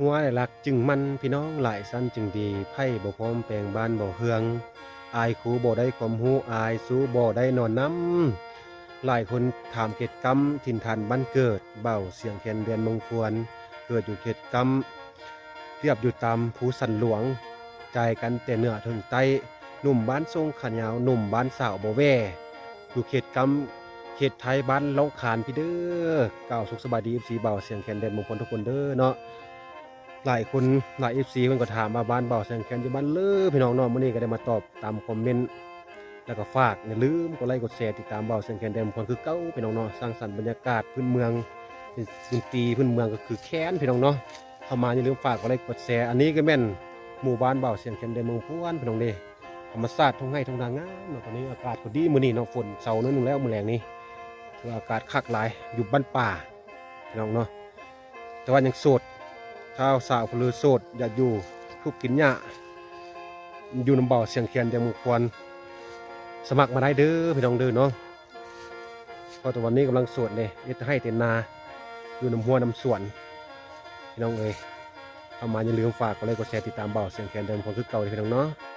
ຫົວໄດ້ລັກຈຶ່ງມັນ ພີ່ນ້ອງຫຼາຍຊັ້ນຈຶ່ງດີ ໃຜບໍ່ພ້ອມແປງບ້ານບໍ່ເຮືອງ ອາຍຄູບໍ່ໄດ້ຄວາມຮູ້ ອາຍຊູບໍ່ໄດ້ນອນນຳ. ຫຼາຍຄົນຖາມເຂດກຳ ຖິ່ນຖານບ້ານເກີດ ບ່າວສຽງແຄນແດນເມືອງພວນ ເກີດຢູ່ເຂດກຳ ລຽບຢູ່ຕາມພູສັນຫຼວງ ຈ່າຍກັນແຕ່ເໜືອເຖິງໃຕ້ ໜຸ່ມບ້ານຊົງຂາຍາວ ໜຸ່ມບ້ານສາວບໍ່ແວ່ ຢູ່ເຂດກຳ ເຂດໄທ ບ້ານເລົ່າຄານພີ້ເດີ. ກ່າວສຸກສະບາຍດີ ເອັຟຊີ ບ່າວສຽງແຄນແດນເມືອງພວນທຸກຄົນເດີເນາະ. ຫຼາຍຄົນ ຫຼາຍ ເອັຟຊີ ເພິ່ນກໍຖາມວ່າບ້ານບ່າວສຽງແຄນຢູ່ບ້ານເລີ ພີ່ນ້ອງເນາະ. ມື້ນີ້ກໍໄດ້ມາຕອບຕາມຄອມເມັນ ແລ້ວກໍຝາກຢ່າລືມກົດໄລກົດແຊ ຕິດຕາມບ່າວສຽງແຄນແດນເມືອງພວນຄືເກົ່າ ພີ່ນ້ອງເນາະ. ສ້າງສັນບັນຍາກາດພື້ນເມືອງ ເປັນດົນຕີພື້ນເມືອງກໍຄືແຄນ ພີ່ນ້ອງເນາະ. ເຂົ້າມາຢ່າລືມຝາກກົດໄລກົດແຊ. ອັນນີ້ກໍແມ່ນໝູ່ບ້ານບ່າວສຽງແຄນແດນເມືອງພວນ ພີ່ນ້ອງເດ້. ທຳມະຊາດ ທົ່ງໄຮ່ທົ່ງນາງາມເນາະ. ຕອນນີ້ອາກາດກໍດີມື້ນີ້ເນາະ ຝົນເຊົາໜ້ອຍໜຶ່ງແລ້ວມື້ແລງນີ້ ຖືວ່າອາກາດຄັກຫຼາຍ ຢູ່ບ້ານປ່າ ພີ່ນ້ອງເນາະ. ແຕ່ວ່າຍັງໂສດ ຊາວສາວຜູ້ລືໂສດ ຢາກຢູ່ທຸກກິນຫຍ້າ ຢູ່ນຳບ່າວສຽງແຄນແດນເມືອງພວນ ສະໝັກມາໄດ້ເດີ ພີ່ນ້ອງເດີເນາະ. ເພາະຕອນນີ້ກຳລັງໂສດເດ້ ເຮັດໄຮ່ເຮັດນາ ຢູ່ນຳຮົ້ວນຳສວນ ພີ່ນ້ອງເອີຍ. ເຂົ້າມາຢ່າລືມຝາກກົດໄລກົດແຊ ຕິດຕາມບ່າວສຽງແຄນແດນເມືອງພວນຄືເກົ່າເດີ ພີ່ນ້ອງເນາະ.